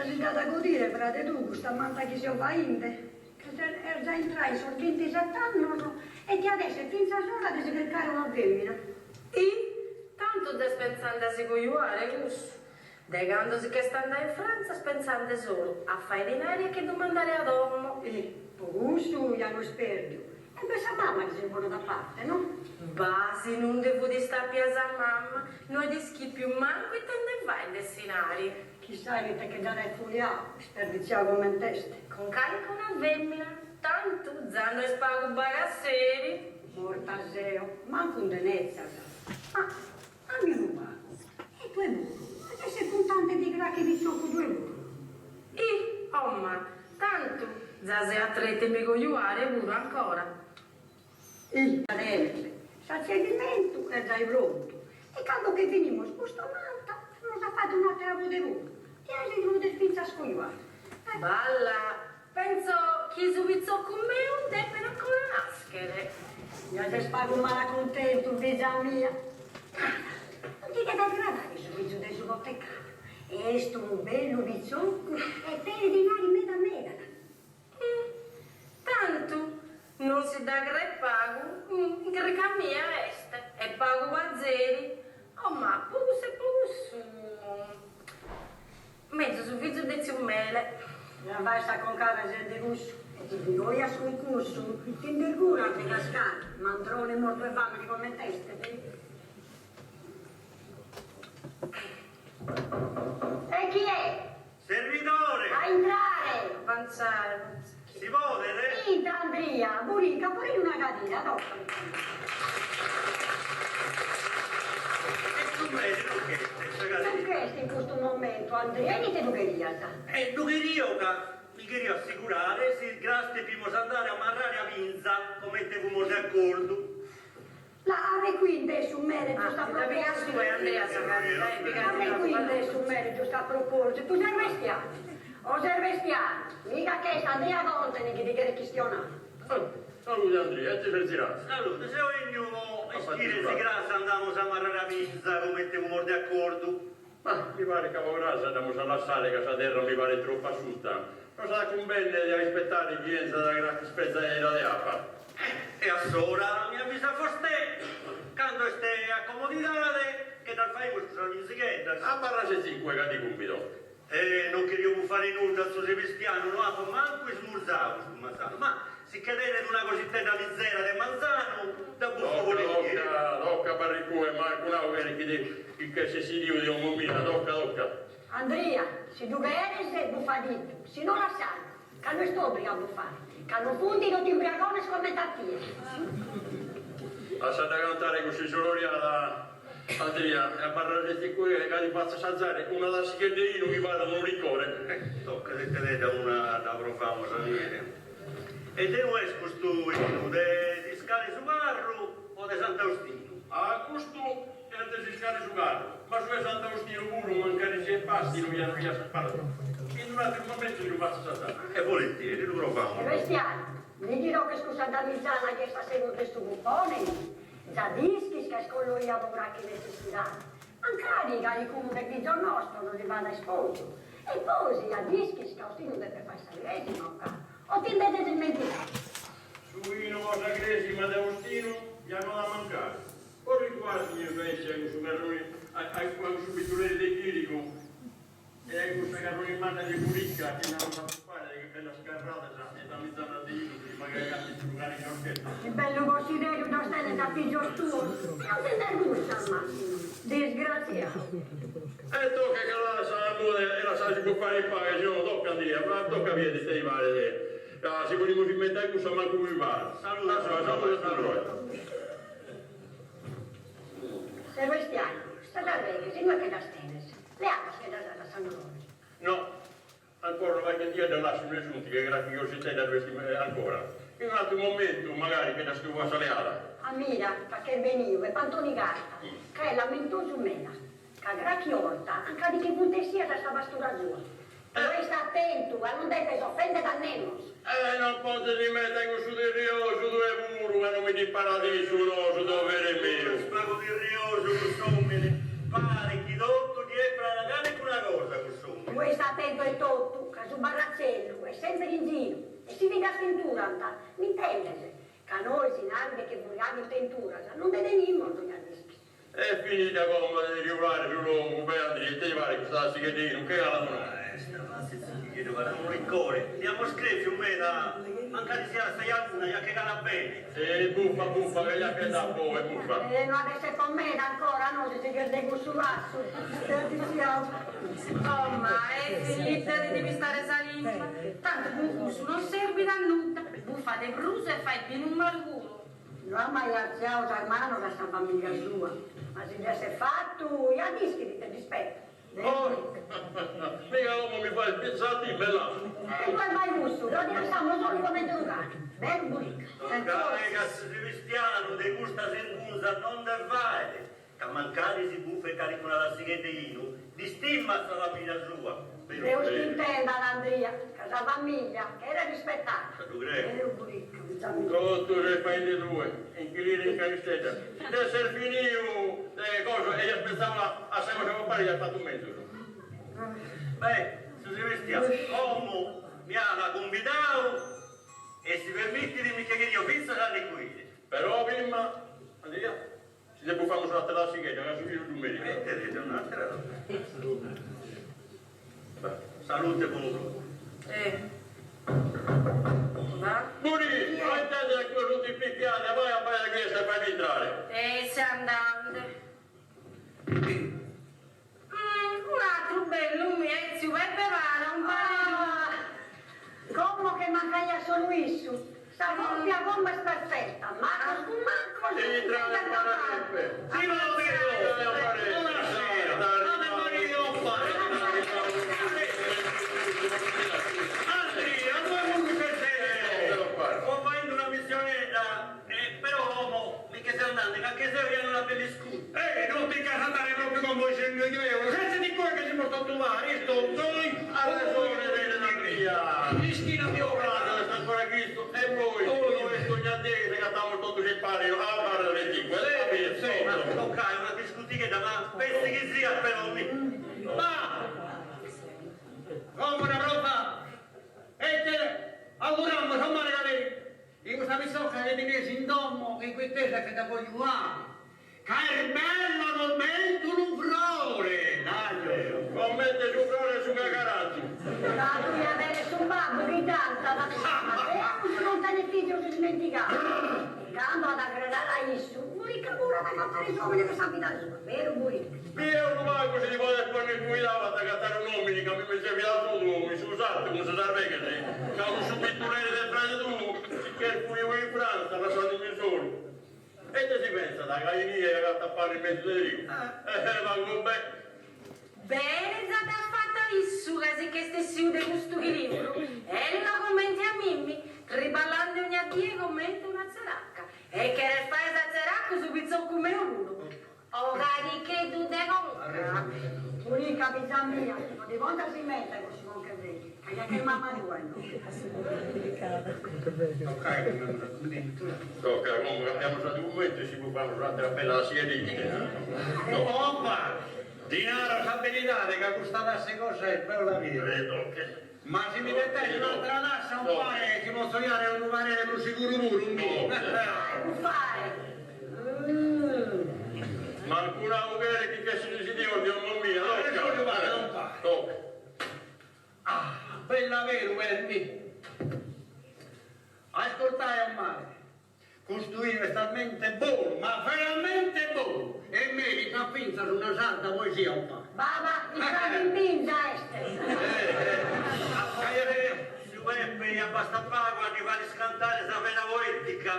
si dd'at a godire frade tuu custa manta chi seo fainde? Ca est già intrà in sos bintiset'annos e tiat esser fintzas ora de si chircare una femina. Ih, tantu già est pentzande a si cojuare cussu. De cando si ch'est andà in Frantza est pentzande solu a fai dinari e a che ddu mandare a domo. Ih, po cussu ja no est perdiu. E b'est sa mama chi si lu ponet a parte, no? Bah, si non nde fut istapia sa mama, no at ischipiu mancu ite nde fai de s'inari. Chissai ite che dd'at ai fuliau, isperditziau coment'est. Cun calicuna femina, tantu za no est pagu bagasseri. Morta seo, mancu nde netzas. Ma, nami unu pagu, e tue puru, as esser puntande de crachi pitzocu tue puru? Ih, o ma', tantu za seo a tretu 'e mi cojuare puru ancora. Ih, tenes, s'atzedimentu est giai prontu e cando che finimos custa manta nos at fatu un'atera pode puru, diaci ti podes fintzas cojuare. Balla, pentzo chi su pitzocu meu depet ancora naschere. Ja ses pagu malacuntentu, fiza mia. Nara, non ti diat agradare su fizu de su potecariu? Est unu bellu pitzocu e tenet dinari meda meda. Tantu non si dda cret pagu, in chirca mia est, e pagu pazeri, oh ma po cussu e po cussu, mezus su fizu de tziu Mele. Ja fai sa concada sende cussu, e si ti cojas cun cussu, ti nd'irguras de cascare, mandrone mortu 'e famine coment'est. E chi est? Servidore! A intrare! Avantzare. Si podet? Intra Andria, Burica, pone una cadira, toca. E su mere non ch'est, sa cadira. Non ch'est in custu momentu, Andria, e ite ddu cherias? E ddu cherio ca mi cherio assicurare si cras depimus andare a marrare a binza comente fumus de acordu. La ave qui de su mere giustu a propositu. Ave qui de su mere giustu a propositu, Serbestianu, o Serbestianu, miga ch'est Andria Contene chi ti cheret chistionare. Salude Andria, e ti ses ziradu? Salude, seo 'enniu po ischire si cras andamus a marrare a binza comente fumus de acordu. Ma mi paret ca po cras dd'amus a lassare ca sa terra mi paret tropu asciuta. Nos at a cumbènnere a ispettare chi 'enzat carchi ispetzia de abba. E assora mi avvisat vostè cando est a comodidade che ddas faimus cussas binzigheddas. Abarra setziu in cue ca ti cumbido. E non cherio bufare nudda, tziu Sebastianu, no apo mancu ismurzadu custu manzanu, ma si che tenet una cositedda lizera de manzanu, dda bufo volentieri. Toca, toca, abarra in cue, mancu nau cheret chi ti chi ch'est sidiu de 'omo mia, toca, toca. Andria, si ddu cheres, bufadiddu, si no lassalu, ca no est òbrigu a bufare, ca no funt totu imbriagones comente a tie. Lassadda cantare cuss'isciororiada, Andria, e abarra setziu in cue ca ti fatzo assazare una tassighedda 'e 'inu chi paret unu licore. Toca, tzittededda una dda provamus a bìere. E de ue est custu 'inu, de s'iscale su carru o de Sant'Austinu? Ah, custu est de s'iscale su carru, ma su 'e Sant'Austinu puru, mancari siet pàstinu, ja no iat paradu. In un'àteru momentu ti lu fatzo assazare. E volentieri, lu provamus. Sebastianu, mi chi toches cussa damisana chi est a segus de su buffone, Già dd'ischis ca est colloia po crachi netzessidade, mancari calicunu de fizos nostros no si fagat a isposu. E poi ja dd'ischis ca Austinu depet fai sa cresima ocannu, o ti nde ses ismentigadu? Su 'inu po sa cresima de Austinu ja no at a mancare. Po riguardu invece a cussu carroni a cussu bituleri de Chirigu, E a cussa carroni manna de Burica chi nd'amus a bufare de bellas carradas e damizanas de 'inu chi magari at su cane Giorgetto. Chi bellu consideru ddos tenes a fìgios tuos, e non ti nd'ergussas, Massimo, disgratziadu. E toca ca lassa a muda e lassasi bufare in paghe, si no toca Andria, ma toca bia ite ti paret, ca si podimus imbentai cussa mancu mi paret. Salude, salude, salude. Sebastianu, sas arveghes inue che ddas tenes? Leadas che ddas as a San Dolores? No, ancora una parighedda ddas lassu inue sunt, che crachi cositedda ddu est ancora. In un'atru momentu magari che ddas tuvo a sa leada. A mira ca ch'est beniu Pepe Antoni Carta, ca est lamentosu meda, ca crachi 'orta anca di chi funt essias a sa pastura sua. Tue ista atentu ca non depes ofendere a nemos. E non podes imbetai cussu tirriosu tue puru ca non mi dd'imparat issu no su dovere miu. Est pagu tirriosu cuss'omini, paret chi totu ddi epat calincuna cosa cuss'omini. Tue ista. Ista atentu e totu, ca su barratzellu est semper in ziru e si ti ddas pinturant, m'intendes? Ca nois in arti de che furriare in tenturas non nde tenimos, no ja l'ischis. E finida como de triulare su logu, beh Andria, ite ti paret custa tassighedda 'e 'inu, che calat o no? Est ma si tzicheddu paret unu licore, nd'amus crèfiu meda, mancari siat sa laguna ja che calat bene. E buffa, buffa, che ja che dat poi, buffa. E no at esser po meda ancora, no, si sighes de cussu passu, Beatriziau. Oh ma est finida de ti pistare sa limba, tantu cun cussu non serbit a nudda, bufat de prus e fait binu malu puru. No at mai artziau sas manos a sa famìllia sua, ma si dd'esset fatu, ja dd'ischit ite dd'ispetat. Oh, mica como mi faghes fintzas a time, là. E no est mai cussu, deo ti lassamo solu comente unu cane, beru Burica? Tocai ca su Sebastianu de custas irgunzas non nde faet, Ca mancari si bufet calicuna tassighedda 'e 'inu, dd'istimat sa famiglia sua, beru Deus t'intendat, Andria, ca sa famiglia cheret rispetada. Ddu creo. Beru Burica, fiza mia. Totu ses faende tue, inchilire in canistedda. Si nd'esser finiu de cosa e ias pensau a sa cosa 'e papare ias fatu menzus. Beh, su Sebastianu como mi at cumbidau e si permitit mi che cherio fintzas arricuire. Però prima, Andria, Si nde bufamus un'àtera tassighedda ca su binu ddu meritat. E cheriat un'àtera? Salute e bonu prou. Buri, no intendes a chie sunt picchiande, vai a bàere chi est e fai intrare. E seu andande. Un'atru bellu mi est tziu Peppe Pala, umpare Como che mancaiat solu issu, sa coppia como est perfetta, macos cun macos Intrade senza umpare Peppe. Si no deo, bonasera, Ave Maria umpare. Andria, tue puru che ses? So faende una missionedda e però como mi che seu andande ca che seu ja una bella iscuta. Ehi, non ti ch'as andare propriu como iscendu deo, sezzi qua che semus totu paris, Tozzoi, Arresone tenet Andria. Ischina mi Frade est ancora Cristu e poi no est ogna die chi s'agatamus totus in pari a bar de cinque levi e Ma toccai una discutighedda ma petzi chi siat però mi. Ma como una prova e te auguramus a mare ca In custa pitzocca chi teneis in domo chi cuitesa che dda cojuare, ca est bella comente unu frore, dai! Comente su frore 'e su cacaratzu. Ca tui a tenes su babbu chi dd'antat, ma Deus non tenet fìgios ismentigados. Cando at a agradare a issu, Burica puru at a agatare s'òmine de sa vida sua, beru Burica? Bie unu pagu si ti podes ponner cuidau a t'agatare un'omini ca mi mi servit azudu in su sartu cun sas arveghes, ca cussu bittuleri de frade tuu si ch'est fuiu in Frantza lassandimi solu. E ite si pensat, ca inie agatat pane in mesu de trigu? Eh, pagu beh! Bene za dd'at fata issu ca si ch'est essiu de custu chilivru, ello comente a mimmi, triballande ogna die comente una tzeraca. E cheret fai sa tzeracu su pitzoccu meu puru. O caricheddu de conca. Burica, fiza mia, no ti ponzas in mente cussu concheveddu, ca ja ch'est mama tua inoghe. Tocca, como cambiamus argumentu e si bufamus un'atera bella tassighedda. Opa! Ti naro sa beridade ca custa tassa 'e cosa est bella meda. Ma si mi betais un'atera tassa umpare ci potzo jare unu parere prus siguru puru, mi. Fai, bufai. Mancu una mugheri chi ch'essit si dios de 'omo mia, tocca. Tocca. Ah, bella beru est, mi. Ascurtai o mare. Custu 'inu est talmente bonu, ma veramente bonu, e meritat fintzas una sarda poesia umpare. Baba, istada in binza est. Tziu Peppe ja bastat pagu a ndi fai iscantare sa vena poetica.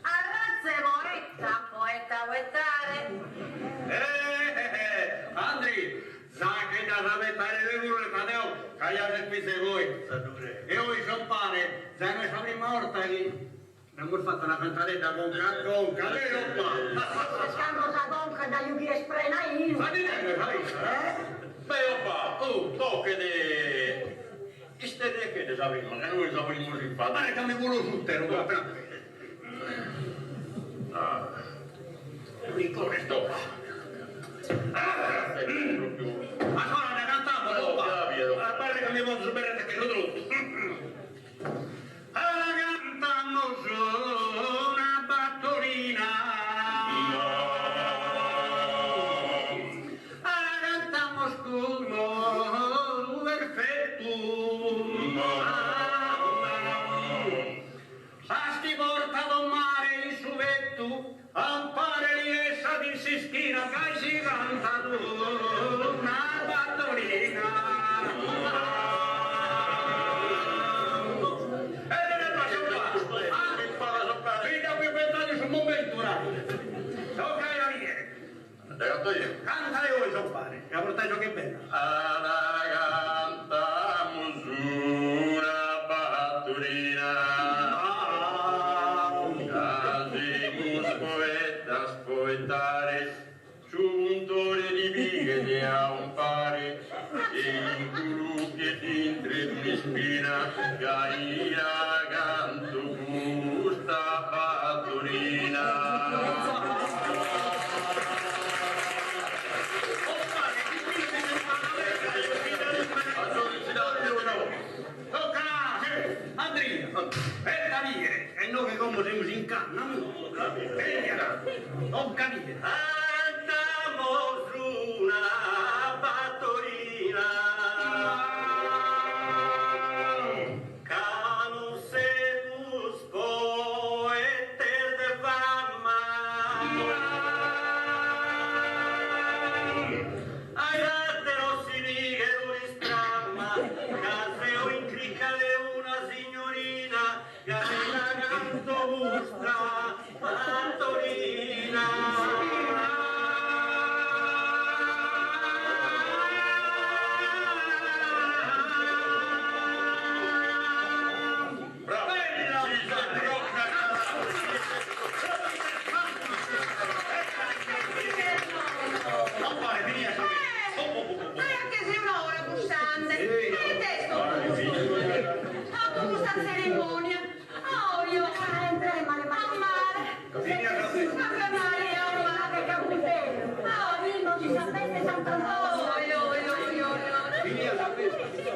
Arratza 'e poeta, poeta poetare. Eh, Andri, Za che dd'as a betare tue puru ca deo ca ja ses fizu 'e poeta. E ois umpare za no est sa prima 'orta chi nd'amus fatu una cantadedda conca a conca, beru o pa? Est cando sa conca dda giughies prena 'e 'inu. Ma ti tengo sa issa, eh? Beh o pa, tochet isterrechende sa prima ca nois la ponimus in fatu. Paret ca mi culo s'uteru, appena appena. Licore sto. Ancora dda cantamus, o pa? Umpare li 'essat in s'ischina gai si cantat una battorina. E de ne Mi dd'apo inventadu in su momentu, bravu. Tocai a mie. Dda canto io. Cantade 'ois, umpare, ca portais 'oghe bella. A la cantamus una battorina. Ca semus poetas poetare su puntore ti pighet a umpare e in culu che t'intret un'ispina gai la canto custa battorina. Andria, bella bìere, e inoghe como semus in canna, bella, tocca bìere. Cantamos una battorina. Ca non semus poetes de fama. A àteros si pighet un'istramma, ca seo in crica de una signorina, gai la canto custa battorina. Bravo! Si sa crocca Non pare, finia sa Ma che sei un'ora bussande. E te sto Totu custa tzerimonia. Oh, io. Entrema le A mare. Ave Maria, oh, mare. Che cabutello. Oh, Mimmo, ci sa festa Sant'Antonio. Oh, io, io, io, io.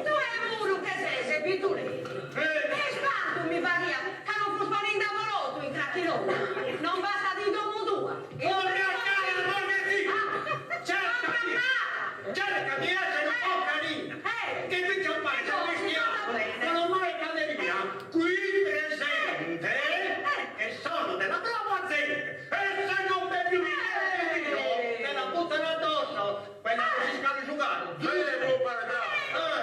Tu è puru che sei, sei pitulino. E spanto mi faria, che non fu spanendo a in cracchilone. Non basta di domo tua. Corre a casa, corre qui! Cerca di, cerca di essere un po' carina! Eh. Che qui c'è un paese No, cristiano, va bene. non ho mai caderina, qui presente, che sono della brava gente, e se non bevi un vino, te la buttano addosso, quella che si scalda su carro. Devo parlare!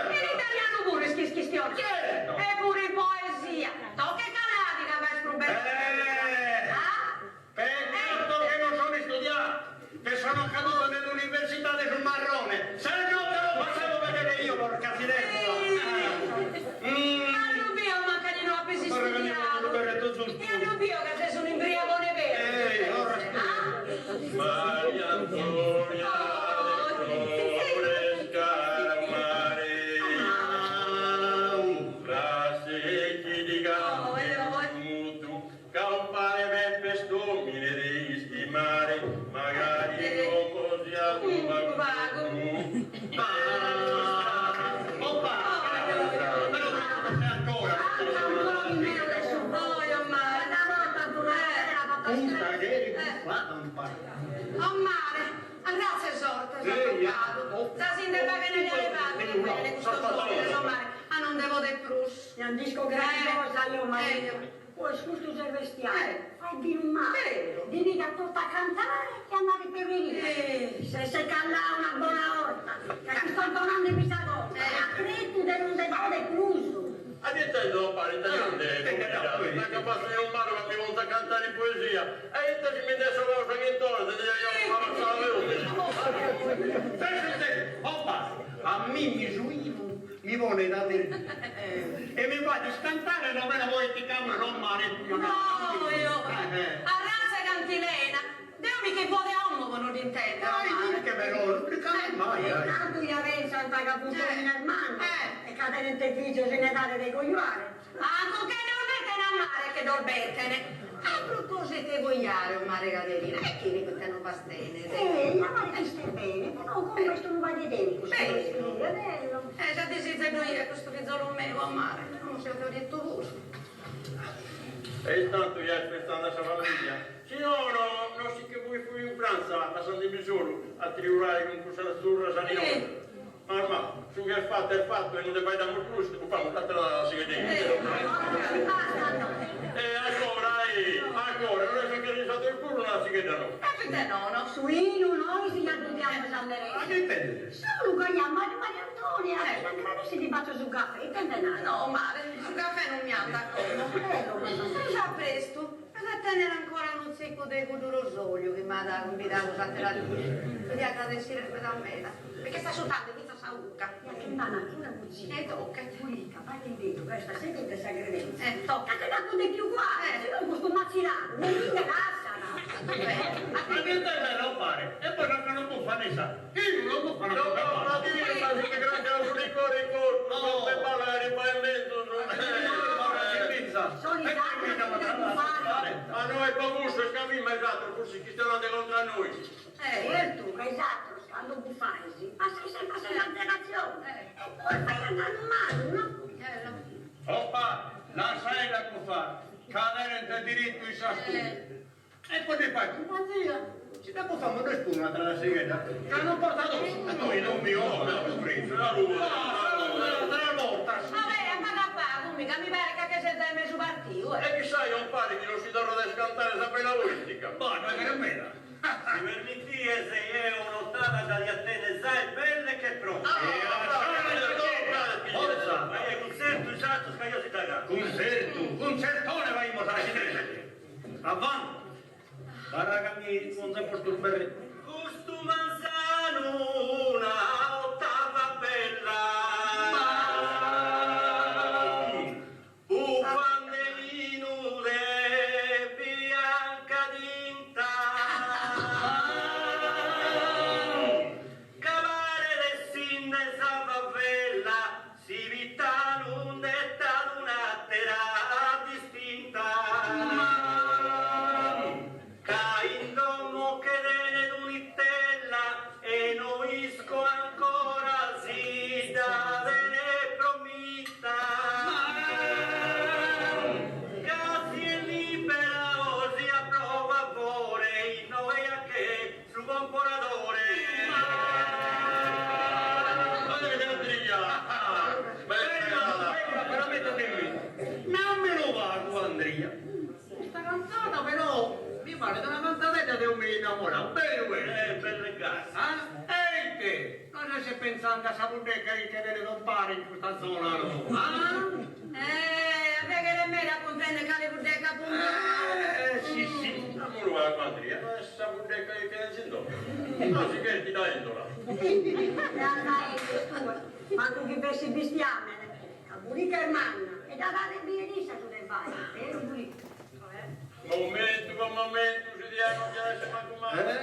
In italiano pure schistione. Certo. E pure in poesia. Tocca calati che vai Eh. Ah? Peccato che non sono studiato, che sono caduto nell'università di sul marrone, se no te lo facevo vedere io, porca siderbola. Mm. Hanno bio ma che non ha Vorrei venire studiato. con il berretto giusto. E hanno bio che sei un imbriagone vero. Ehi, ora Ah? Maria Antonia, flores caramare, la secchi di mutu, campare beppe stomine di stimare, magari como sia un vago. Oppa! Però c'è ancora. Oh, io mare. Punta che eri buffata un paio. Oh mare, andate sorte, sono Ehi, toccato. oh. Sa sin de che ne le va, bene questo sole, insomma, a non devo de prus. Non disco grandiosa io, ma Eh. Poi scusto se vestiamo, Eh. fai di un mare, Vero. devi da tutta a cantare e andare per venire. Eh. Se si calla una buona volta, che ti sto tornando in pisagosta, Eh. a cretu de non de de cruso. A niente no, pare italiano, Eh, ma che passo in un mare ma mi monta a cantare in poesia. E te ci mi adesso la che intorno, te io non Senti, senti, oppa! A me mi suivo, mi vuole da dire. E mi va di scantare la vera poetica, ma non mare. No, io. Eh, A razza cantilena. Dio mi che vuole uomo non intende. Dai, che però, non ti mai. eh. Tanto io avevo Santa Capuccina in mano Eh. e cadere in figlio se ne dare dei cogliare. Ah, con che non mette a mare che dorbettene. A proposito di vogliare, o mare Caterina, e chi ne te non va stene? Eh, la mare ti sta bene, però con questo non va di tempo. Vero. Sì, è bello. Eh, già ti siete noi questo figliolo mio a mare, non siete detto voi. E intanto io aspettando la sua famiglia. Signora, non si che voi fui in Francia a San Dimisoro a triurare con questa azzurra saninosa. Eh. Ma ma, su che è fatto è fatto e non ne vai da molto gusto, facciamo l'altra segreteria. Eh, E ancora, eh, ancora, non è che risato il culo una. una tassighedda no. E poite nono? Su 'inu nois ja ddu diamus a A merèssere. che intendes? Solu ca ja Mario Mariantoni a si l'aggradessi ti fatzo su caffè, ite nde naras? No, mare, su caffè non mi andat como. Ego, ma sos Prus a prestu, at a tènnere ancora unu tzicu de cuddu rosòliu chi m'at cumbidadu s'àtera die. Lu dia agradessire meda meda, mi ch'est asciutande fintzas sa 'ucca. Ja che nd'an ancora cucina. E tochet. Pulita, fai imbetu ca est a sede de sa credenza. E tochet. Ca che nd'apo depiu cuare, si no custu matziladu non mi nde lassat. Ma che intendere non pare? E poi non non buffan issa. Io non buffo una No, poca no, parte. ma si mi craccano su liquore in corpo, non per ballare, poi in mezzo. Ma noi è pavuso, e scamimma esatto, forse chi sta andando contro a noi. Certu, ca is atrus cando bufais, passais sempre a s'esagerazione e poi fai andare malu, no? Opa, lassaila buffare, ca tenent dirittu issas puru. E poi ti fai cumpanzia, si da buffamus nois puru un'atra tassighedda, ca non portat ossu. A noi non mi ora, Salude. Salude, un'atra borta. Vabbè, a pagu a pagu, mi ca mi paret ca che ses dae mesu partiu, eh. E chissà, non pare che non si torra a scantare sa pena politica. Ma no est meda. Si permitties, eo un'ottava dda dia tenni zai bella che pronta. Forza! Ma è cuntzertu is atrus ca eo si dd'agatu. Cuntzertu, cuntzertone faghimus a si Avanti! Barra ca mi ponzo a postu su berrettu. Custu manzanu una ottava bella. Bufande 'inu de bianca tinta. Ca paret essinde sa favella si Pittanu nd'ettat un'àtera distinta. Ca in domo che tenet un'itella e no isco ancora si dda tenet prommita. Ca si est libera o si a pro favore inoghe ja ch'est su comporadore. Bella, però Nammi unu pagu, Andria. Custa canzona però mi paret una cantadedda de omine innamorau, beru est? Eh, belle gasi. Ah? E ite? Non ses pensande a sa puddeca chi che tenet compare in custa zona no? Ah? Eh, a piaghere meda a cumprender cale puddeca apuntu. Eh, si si. Amuru a Andria, no est sa puddeca chi tenes in domo. No si cheret ti daendola. E andaende tue, mancu chi fessit bistiamene, ca Burica est manna e dd'at a biri issa su de fai, beru Burica? Momentu po momentu si diat non diat esser mancu male.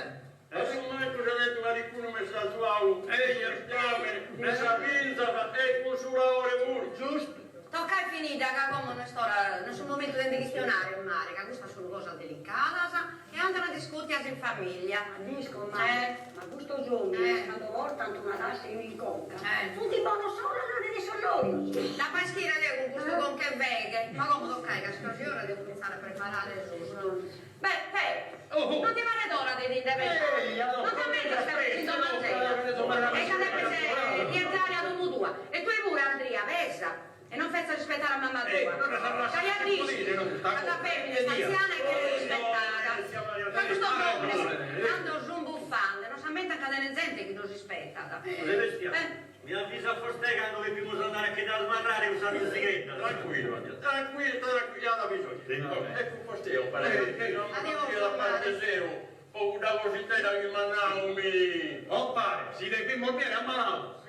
A su mancu s'eventu calicunu m'est azuau Eia. bistiamene cun sa binza e cun su laore puru. Giustu. Toccai finida ca como no est ora, no est su momentu de nde chistionare in mare, ca custas sun cosas delicadas e andan discutias in familia. Ma dd'isco, mama, ma custos omines cando portant una tassa 'e 'inu in conca, funt bonos solu a narrer issollorios. L'apo a ischire deo cun custu conca 'e feghe, ma como toccai ca est casi ora de cumintzare a preparare su. Beh, Pe', non ti paret ora de ti nde pesare? Non t'ammentas ca ses in domo anzena e ca depes rientrare a domo tua? E tue puru, Andria, pesa e non fetzas rispettare a mamma tua. Ca ja dd'ischis ca sa femina est antziana e cheret rispettada. Ca custos omines, cando sun buffande, non s'ammentan ca tenen zente chi ddos ispettat. Sebastiano, mi avvisat vostè cando depimus andare a che dda smarrare cussa pinzighedda. Tranquillo, Andria, tranquillo, tranquillo, at bisognu. E cun vostè, compare, Adios, da parte seo, po cudda cositedda chi m'at nau mi... Compare, si depimus biere ammalados,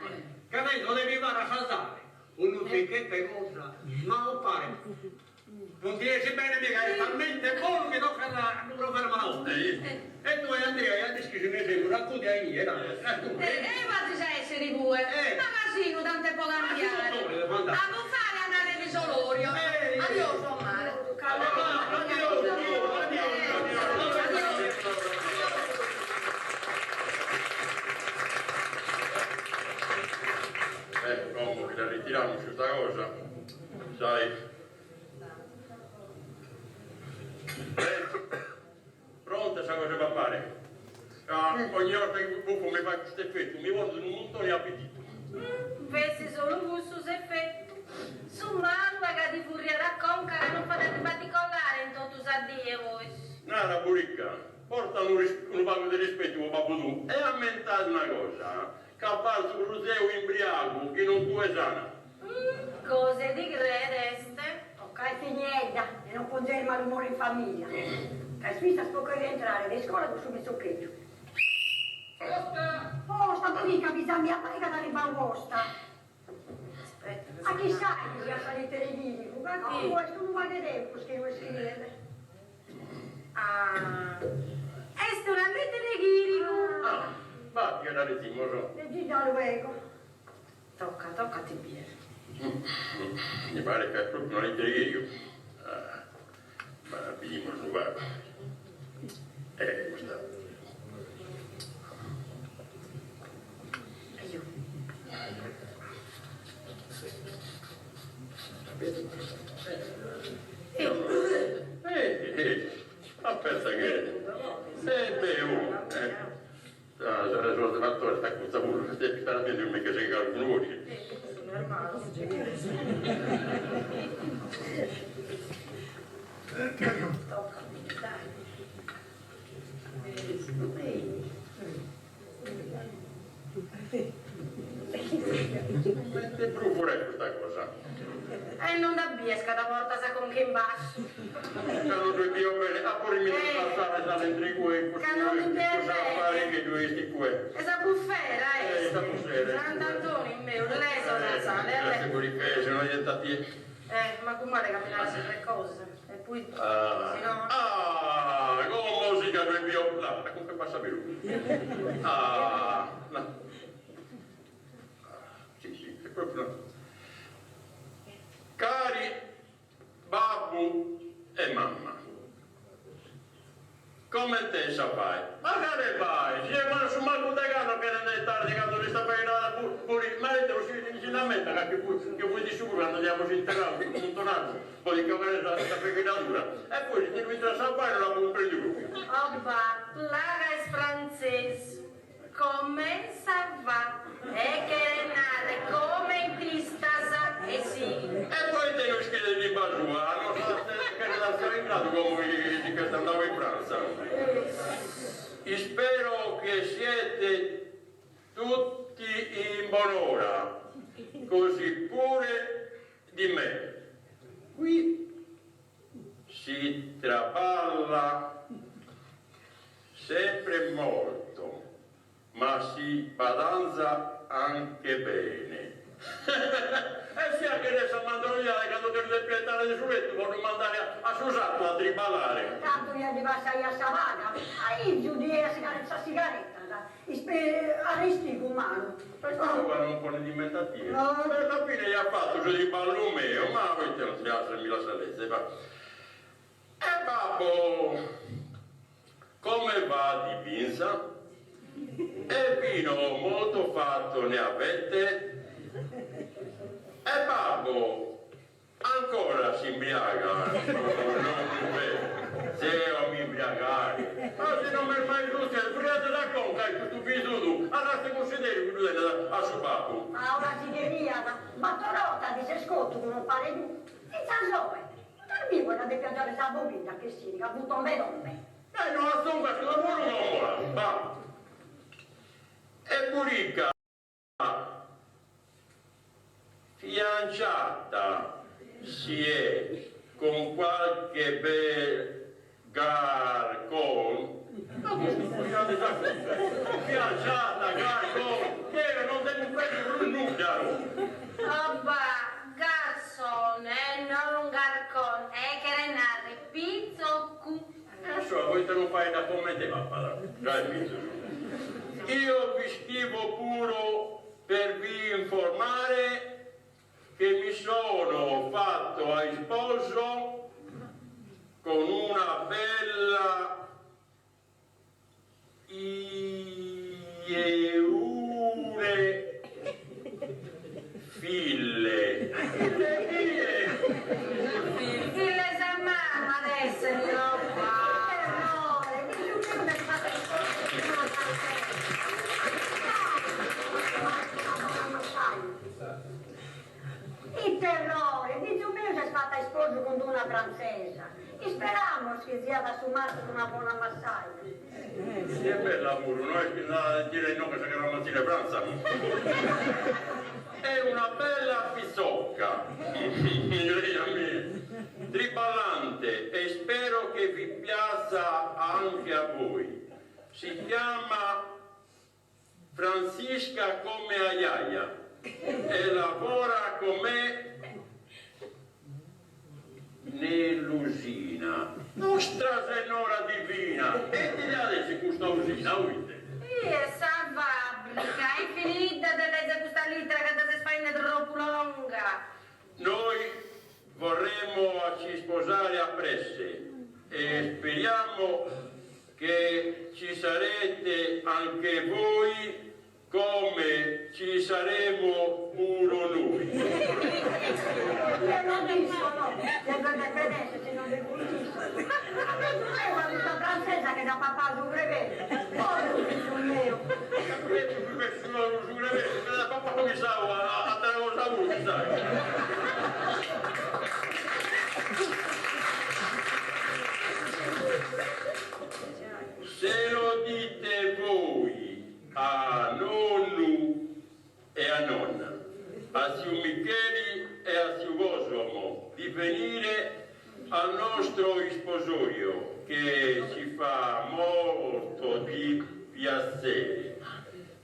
ca tenzo de mi fare assazare unu tzichetto 'e cosa, ma compare, non ti essit bene mica, est talmente bonu chi tocat a ddu provare mala 'orta. E tue Andria ja dd'ischis inue semus, acudi a inie, dai, E eo azis a essere igue, ma casinu tantu po cambiare. A bufare e a narrer isolorios. Adiosu, o mare. Adiosu, adiosu. Ecco, como chi la ritiramus custa cosa, sai. Beh, pronta sa cosa 'e papare? Ca ogni 'orta chi bufo mi faghet custu efetu, mi portat unu muntone 'e apititu. Fessit solu cussu s'efetu. Su malu est ca ti furriat a conca ca non faghet a ti baticolare in totu sa die, pois. Nara, Burica. Porta unu unu pagu de rispetu po babbu tuu e ammentadi una cosa, ca fatzu prus deu imbriagu chi non tue sana. Cosa ti credes? Tocca est niedda e non ponzeis malumore in famiglia, ca est fintzas po che rientrare de iscola cun su pitzocheddu. Posta! Posta, Antonica, fìgia mia, paret ch'at arribau posta. A chissai chi siat sa litera 'e Chiricu, ca como est unu pagu 'e tempus chi no iscriet. Ah, est una litera 'e Chiricu. Ah, batti ca dda lezimus. Leggidda luego. Tocca, tocca a ti bier. Mi paret ca est propriu una litera 'e Chiricu. Ah, ma bidimus unu pagu. Eh, custa. Aperta che e beh oh eh sa resola de fattore est acurtza puru si depit istare atentu chi mi che seghet calicunu codice. Comente bruvura est custa cosa? E non dda bies ca dda portat sa conca in basciu? Ca non ddu bio bene, a poi mi ddu passare sa lentricue in custu Ca non ddu bies bene? S'aparecheddu est cue. E sa bufera est? E sa bufera. Sant'Antoni meu, lesa sa sale, le. Se no niente a tie. Eh, mancu male ca mi naras sempre cosa. E poi, si no. Ah, como si ca ddu bio. La, a conca bassa puru. Ah, la. Sì, sì, è proprio una. Cari babbu e mamma. Comente sa fai? Ma cale fai? Si est mancu su mancu de canno cheret de tardi cando si sta fainada puri ma ite non si si nd'ammentat ca chi fui chi fuit issu puru cando dd'amus interrau su muntonarzu po di che 'ogare sa sa peghinadura e poi si ndi ddu intrat sa fai non l'apo cumprendiu propriu. Oh ba, là ca est frantzesu. Comment ça va? E cheret narrer comente istas e sighi. E poite no ischides limba sua? No cheret artziare in gradu como chi si ch'est andadu in Frantza. Ispero che siete tutti in bonora, così pure di me. Qui si traballa sempre molto, ma si badanza anche bene. E fiat che de sa mandrogliada cando che lu depiat 'etare de su lettu po ddu mandare a su sartu a triballare. Tantu ja ddi passaiat sa paga, aizu ddi 'essiat sas sigaretas, arrestigu malu. Peccadu ca non ponet in mente a tie. E alla fine iat fatu su triballu meu, ma poite non ti lassas mi lassa lezere va. E babbo, come va di binza? E vino molto fatto ne avete? E babbo, ancora si imbriaga? No, non beh, zeo a mi imbriagare. Ma si non m'est mai sutzediu, furriat sa conca a custu bisudu, arrastu cunsideru chi ddu tenet a su babbu. Ma ora si cheriat, battorota ti ses cotu cun umpare tuu, fintzas oe. T'as biu ca depiat giare sa pobidda che siri ca fut tombe tombe. E no atzungas custa puru como, va. E Burica fianciata si è con qualche bel garcon, ma custu furriade sa conca, fianciata, garcon, deo non nde cumprendo prus nudda. Oh ba', Garçon e non garcon, e cheret narrer pitzoccu. E assora poita non faeddat comente papat, già est mezus. Io vi scrivo puru per vi informare che mi sono fatto a isposo con una bella Ieune fille. Fille chie? Fille sa mama at essere no? Errore, figiu meu s'est fatu a isposu cun una frantzesa. Ite errore, figiu meu s'est fatu a isposu cun d'una frantzesa. Isperamos chi siat a su mancu una bona massaia. puru, no est chi nd'at a tirare inoghe sa carramanzina 'e Frantza. È una bella pitzocca, mirei a mie, triballante e spero che vi piaccia anche a voi. Si chiama Frantzisca come a jaja e lavora con me nell'usina. Nostra Sennora Divina! E ite diat essi custa usina, o ite? Ih, sa fàbrica, e finida de lèzere custa lìtera ca dda ses faende tropu longa. Noi vorremmo a ci sposare a presse e speriamo che ci sarete anche voi come ci saremo puru noi. Io non disco, no, deve depet esser si non de cuncissu. A mesu meu a custa frantzesa che dd'at papau su crebeddu. Poveru fizu meu. Su crebeddu che dd'at papau chissà atera cosa puru chissà. Se lo dite voi a nonnu e a nonna, a tziu Micheli e a tziu Cosomo di venire al nostro isposorio che ci fa molto di piacere.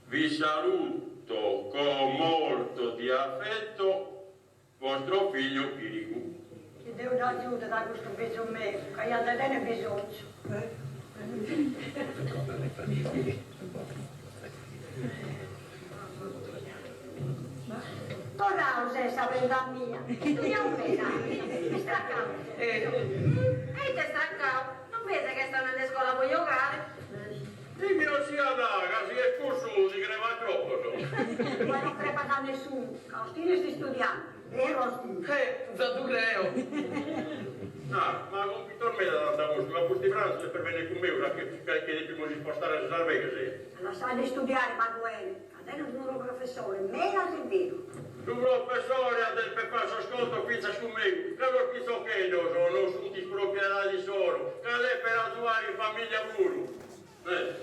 Vi saluto con molto di affetto vostro figlio Chiricu. Chi Deus dd'agiudet a custu fizu meu, ca iat de tenner bisonzu. Torrau ses sa prenda mia, istudiau meda, istracau ses. E ite istracau? Non bies ca est andende a iscola po giogare? Chi non siat ca si est cussu si crebat cropos. Tue non crepas a nessunu, ca Austinu est istudiande, beru Austinu? Eh, za ddu creo. Ah, ma compitos meda t'ant postu, ca pustis pranzu depes benner cun meus a che che depimus ispostare sas arveghes. Lassade istudiare pagu 'ene, ca tenes unu professore meda severu. Su professore at deper fare sos contos fintzas cun megus, ca sos pitzocheddos non sunt propiedade issoro, ca depen azuare in famiglia puru. Eh.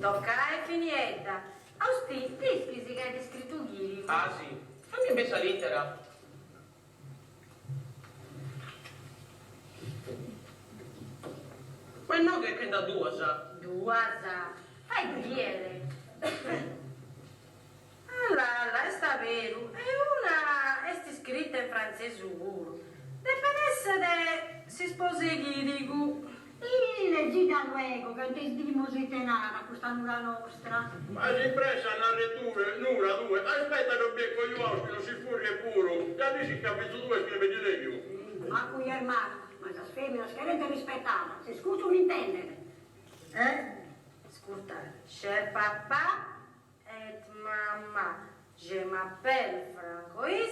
Toccae finiedda. Austì, l'ischis chi at iscritu Chiricu? Ah si, fammi biri sa lìtera. Ma inoghe che nd'at duas. Duas? Fai bìere. Alla alla, est a beru, e una est iscrita in frantzesu puru. Depet èssere s'isposa 'e Chìrigu. Ih, leggida luego, ca intendimus ite narat custa nura nostra. Ma s'impressa a narrer tue, nura tue, aspetta non bi est cojuaus chi non si furriet puru, ja l'ischis ca fizu tuo iscrivet lèbiu. Mancu ja est macu, ma sas feminas cherent rispettadas, est custu un'intendere, eh? Iscurtade, cher papà Et maman, je m'appelle Francois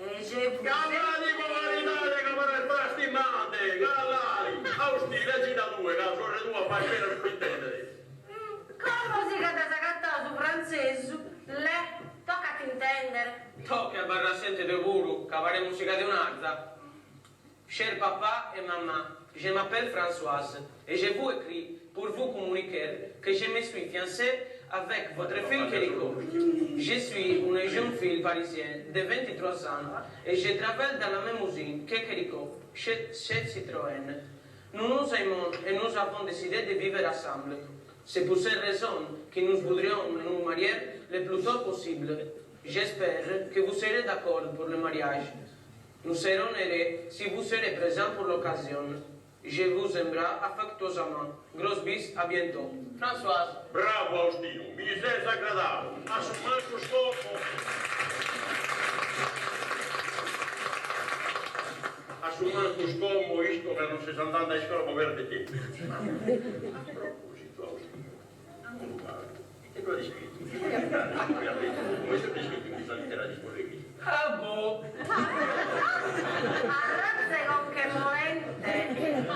e je vous Calladi po caridade ca pares frastimande, calladi! Austì, leggida tue ca sorre tua fait pena su l'intendere. Como si ca dd'as agatau su frantzesu, le, tocat intendere. Toca abarro assente deo puru, ca paret musica de un'arza. Cher papa et maman, je m'appelle Françoise et je vous écris pour vous communiquer que je me suis fiancée avec votre fille Querico. Je suis une jeune fille parisienne de 23 ans et je travaille dans la même usine que Querico, chez Citroën. Nous nous aimons et nous avons décidé de vivre ensemble. C'est pour cette raison que nous voudrions nous marier le plus tôt possible. J'espère que vous serez d'accord pour le mariage. Nous serons heureux si vous serez présent pour l'occasion. Je vous embrasse affectueusement. Gros bis, à bientôt. Françoise. Bravu Austinu, mi ses agradau, a su mancus como a su mancus como isco ca non ses andande a iscola po perder tempus. A propositu Austinu, nami unu pagu, ite ddu at iscritu? Comente ddu at iscritu in custa litera de isposeri? Ah boh! Arratza 'e conca 'e molente!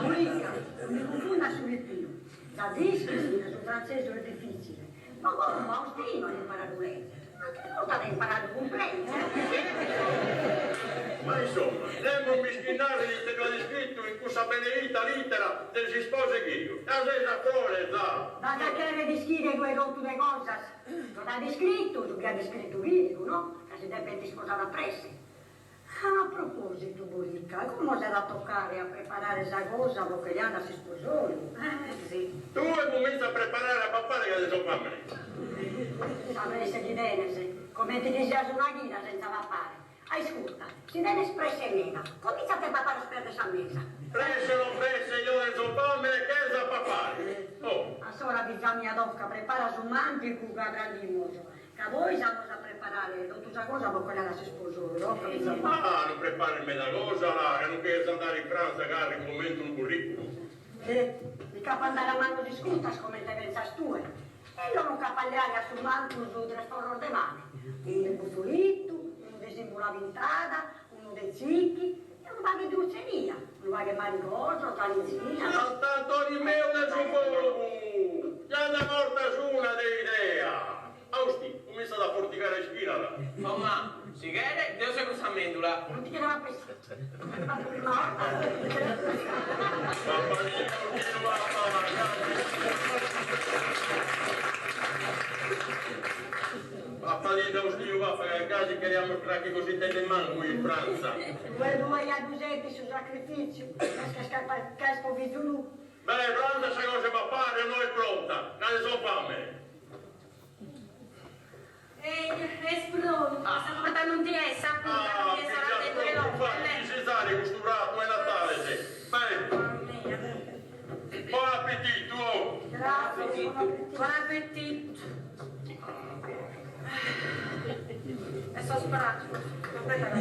Murica, non mi cunfundas su pipiu. Za dd'ischis ca su frantzesu est difitzile. Ma como Austinu at imparadu lèzere, un'atera 'orta at a imparare a cumprèndere. Ma insomma, nemos m'ischit narrer ite ddu at iscritu in cussa beneita litera de s'isposa 'e Chirigu. Ca ses a frore, za! B'as a cherrer ischire tue totu de cosas. No dd'at iscritu su chi at iscritu Chirigu, no? Ca si depent isposare a presse. A propositu, Borica, como s'at a tocare a preparare sa cosa po che leare a s'isposoriu, eh si. Tue cuminza a preparare a papare ca tenzo famene. Sa presse chi tenes, comente chi sias una chida senza papare. Aiscurta, si tenes presse meda, cominza a te papare sos pes de sa mesa. Presse o non presse, eo tenzo famene e cherzo a papare. Oh. Assora, fiza mia, toca, prepara su mandigu ca prandimos. Ca pois amos a preparare totu sa cosa po che leare a s'isposoriu, toca fiza mia. Ah, non prepares meda cosa, là, ca non cherzo andare in Frantza carrigu comente unu burricu. Eh, mi ch'apo a andare a manos iscutas comente pensas tue. Ello non ch'apo a leare a su mancus tres forros de pane, unu de bufulitu, unu de simbula pintada, unu de zichi e unu pagu 'e drutzeria, unu pagu 'e marigosos, arizina. Sant'Antoni meu de su fogu! Ja nde mortas una de idea! Austi, cumintzat a afortigare a ischina là. Oh ma, si cheret, deo sego sa mendula. Non ti cheret apessare. Sa prima 'orta ti cheret Papadinu Austinu papa ca gasi cheriamus cracchi cositedda in mancu in Frantza. Tue tue ja ddu sentis su sacrifitziu, est ca est po fizu tuu. Beh, pronta sa cosa 'e papare o no est pronta, ca tenzo famene. Eja, est prontu, sa porta non ti est sa punta, non ti est sa rateddu 'e logu, Faghe disizare custu pratu 'e Natale, si. Beh. Bon appetitu, oh! Grazie, bon appetitu. E sos pratos. Aspetta ca.